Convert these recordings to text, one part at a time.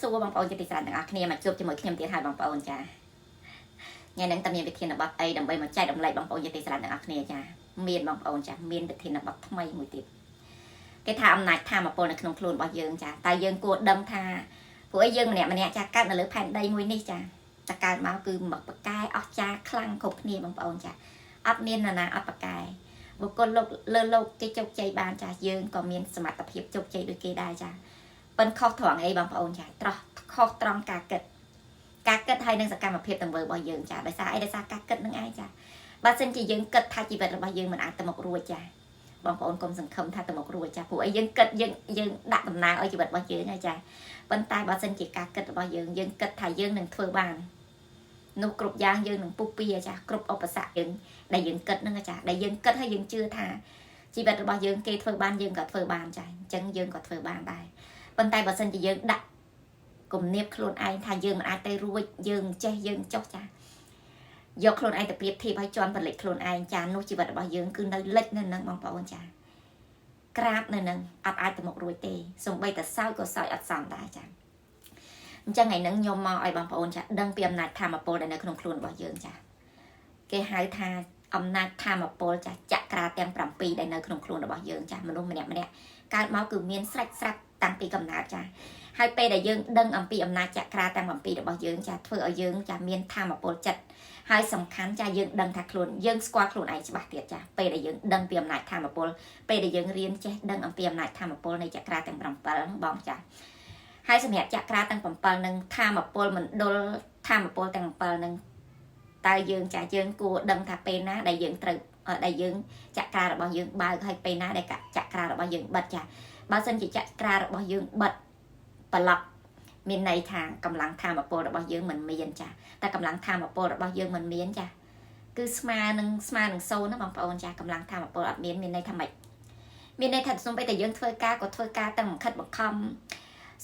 សួរបងប្អូនជាទីស្រឡាញ់ទាំងអស់គ្នាមកជួបជាមួយខ្ញុំទៀតហើយបងប្អូនចាថ្ងៃនេះតើមានវិធានបទអីដើម្បីមកចែករំលែកបងប្អូនជាទីស្រឡាញ់ទាំងអស់គ្នាចាមានបងប្អូនចាមានវិធានបទថ្មីមួយទៀតគេថាអំណាចធម៌ពលនៅក្នុងខ្លួនរបស់យើងចាតែយើងគួរដឹងថាព្រោះអីយើងម្នាក់ម្នាក់ចាកើតនៅលើផែនដីមួយនេះចាតែកើតមកគឺមកប្រកែអស្ចារ្យខ្លាំងគ្រប់គ្នាបងប្អូនចាអត់មាននរណាអត់ប្រកែបុគ្គលលោកលើលោកគេជោគជ័យបានចាយើងក៏មានសមត្ថភាពជោគជ័យដូចគេដែរចាប៉ិនខុសត្រង់អីបងប្អូនចាត្រោះខុសត្រង់ការគិតការគិតហើយនឹងសកម្មភាពទង្វើរបស់យើងចាដោយសារអីដោយសារការគិតនឹងឯងចាបើសិនជាយើងគិតថាជីវិតរបស់យើងមិនអាចទៅមុខរួចចាបងប្អូនកុំសង្ឃឹមថាទៅមុខរួចចាព្រោះអីយើងគិតយើងយើងដាក់តំណាងឲ្យជីវិតរបស់យើងហើយចាប៉ុន្តែបើសិនជាការគិតរបស់យើងយើងគិតថាយើងនឹងធ្វើបាននោះគ្រប់យ៉ាងយើងនឹងពុះពៀចាគ្រប់ឧបសគ្គយើងដែលយើងគិតហ្នឹងចាដែលយើងគិតហើយយើងជឿថាជីវិតរបស់យើងគេធ្វើបានយើងក៏ធ្វើបានចាអញ្ចឹងយើងក៏ធ្វើបានដែរប៉ុន្តែបើសិនជាយើងដាក់គំនាបខ្លួនឯងថាយើងមិនអាចទៅរួចយើងចេះយើងចុះចាយកខ្លួនឯងទៅប្រៀបធៀបឲ្យជន់ផលិតខ្លួនឯងចានោះជីវិតរបស់យើងគឺនៅលិចនៅនឹងបងប្អូនចាក្រាបនៅនឹងអត់អាចទៅមុខរួចទេសំបីតែសោយក៏សោយអត់សមដែរចាអញ្ចឹងថ្ងៃហ្នឹងខ្ញុំមកឲ្យបងប្អូនចាដឹងពីអំណាចធម៌ពលដែលនៅក្នុងខ្លួនរបស់យើងចាគេហៅថាអំណាចធម៌ពលចាចក្រាទាំង7ដែលនៅក្នុងខ្លួនរបស់យើងចាមនុស្សម្នាក់ម្នាក់កើតមកគឺមានស្រេចស្រាប់តាំងពីកំណើតចាហើយពេលដែលយើងដឹងអំពីអំណាចចក្រាទាំង7របស់យើងចាធ្វើឲ្យយើងចាមានធម៌ពលចិត្តហើយសំខាន់ចាយើងដឹងថាខ្លួនយើងស្គាល់ខ្លួនឯងច្បាស់ទៀតចាពេលដែលយើងដឹងពីអំណាចធម៌ពលពេលដែលយើងរៀនចេះដឹងអំពីអំណាចធម៌ពលនៃចក្រាទាំង7ហ្នឹងបងចាហើយសម្រាប់ចក្រាទាំង7នឹងធម៌ពលមណ្ឌលធម៌ពលទាំង7នឹងតើយើងចាយើងគួរដឹងថាពេលណាដែលយើងត្រូវដែលយើងចក្រារបស់យើងបើកហើយពេលណាដែលចក្រារបស់យើងបិទចាបើសិនជាចក្រារបស់យើងបិទប្លុកមានន័យថាកម្លាំងធម៌ពលរបស់យើងមិនមានចាតែកម្លាំងធម៌ពលរបស់យើងមិនមានចាគឺស្មើនឹងស្មើនឹង0ណាបងប្អូនចាកម្លាំងធម៌ពលអត់មានមានន័យថាម៉េចមានន័យថាសំបីតែយើងធ្វើការក៏ធ្វើការទាំងបង្ខិតបង្ខំ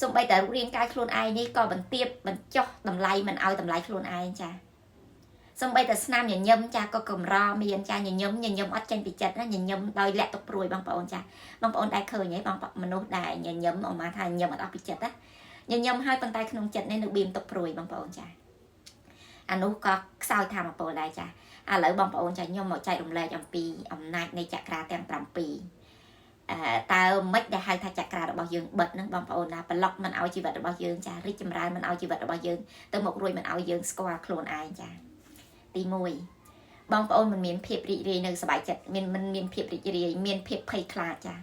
សំបីតែរូបរាងកាយខ្លួនឯងនេះក៏បន្ទាបបញ្ចុះតម្លៃមិនឲ្យតម្លៃខ្លួនឯងចាសំបីតែស្នាមញញឹមចាក៏កម្រមានចាញញឹមញញឹមអត់ចេញពីចិត្តណាញញឹមដោយលាក់ទុកព្រួយបងប្អូនចាបងប្អូនដែលឃើញហីបងមនុស្សដែលញញឹមអមថាញញឹមអត់អស់ពីចិត្តណាញញឹមហើយប៉ុន្តែក្នុងចិត្តនេះនៅបៀមទុកព្រួយបងប្អូនចាអានោះក៏ខ្សោយធម៌ពលដែរចាឥឡូវបងប្អូនចាខ្ញុំមកចែករំលែកអំពីអំណាចនៃចក្រាទាំង7អឺតើមិនដែលហៅថាចក្រារបស់យើងបិទហ្នឹងបងប្អូនណាប្លុកមិនឲ្យជីវិតរបស់យើងចារីកចម្រើនមិនឲ្យជីវិតរបស់យើងទៅមុខរួចមិនឲ្យយើងស្គាល់ខ្លួនឯងចាទី1បងប្អូនមិនមានភាពរីករាយនៅសប្បាយចិត្តមានមិនមានភាពរីករាយមានភាពភ័យខ្លាចចា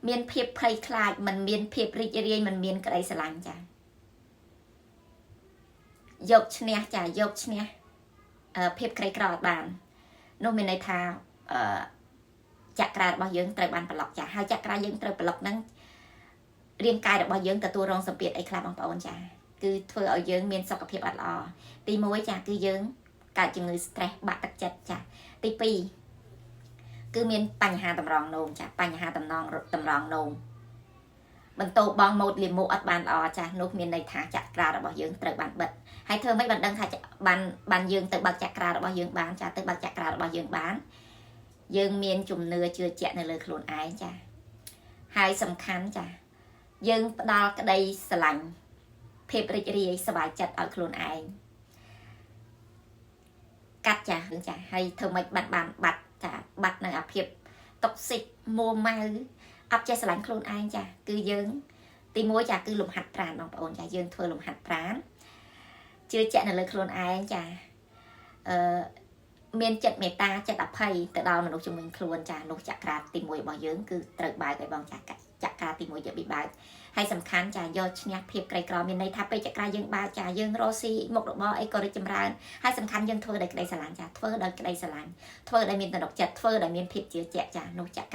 មានភាពភ័យខ្លាចមិនមានភាពរីករាយមិនមានក្តីស្រឡាញ់ចាយកឈ្នះចាយកឈ្នះភាពក្រីក្រអត់បាននោះមានន័យថាអឺចក្រារបស់យើងត្រូវបានប្លុកចាហើយចក្រាយើងត្រូវប្លុកហ្នឹងរាងកាយរបស់យើងទទួលរងសម្ពាធអីខ្លះបងប្អូនចាគឺធ្វើឲ្យយើងមានសុខភាពអត់ល្អទី1ចាគឺយើងកើតជំងឺ stress បាក់ទឹកចិត្តចាទី2គឺមានបញ្ហាតម្រងនោមចាបញ្ហាតំណងតម្រងនោមបន្ទោបងម៉ូតលាមកអត់បានល្អចានោះមានន័យថាចក្រារបស់យើងត្រូវបានបិទហើយធ្វើម៉េចបានដឹងថាបានបានយើងទៅបើកចក្រារបស់យើងបានចាទៅបើកចក្រារបស់យើងបានយើងមានជំនឿជឿជាក់នៅលើខ្លួនឯងចាហើយសំខាន់ចាយើងផ្ដល់ក្តីស្រឡាញ់ភាពរីករាយសប្បាយចិត្តឲ្យខ្លួនឯងកាត់ចាចាហើយធ្វើម៉េចបាត់បានបាត់ចាបាត់នៅអាភាព toxic មួម៉ៅអត់ចេះស្រឡាញ់ខ្លួនឯងចាគឺយើងទី1ចាគឺលំហាត់ប្រាណបងប្អូនចាយើងធ្វើលំហាត់ប្រាណជឿជាក់នៅលើខ្លួនឯងចាអឺមានចិត្តមេត្តាចិត្តអភ័យទៅដល់មនុស្សជំនាញខ្លួនចានោះចក្រាទី1របស់យើងគឺត្រូវបើកឲ្យបងចាចក្រាទី1យកបិបើកហើយសំខាន់ចាយកឈ្នះភាពក្រីក្រមានន័យថាពេលចក្រាយើងបើកចាយើងរកស៊ីមុខរបរអីក៏រីកចម្រើនហើយសំខាន់យើងធ្វើដោយក្តីស្រឡាញ់ចាធ្វើដោយក្តីស្រឡាញ់ធ្វើដោយមានទំនុកចិត្តធ្វើដោយមានភាពជឿជាក់ចានោះចក្រា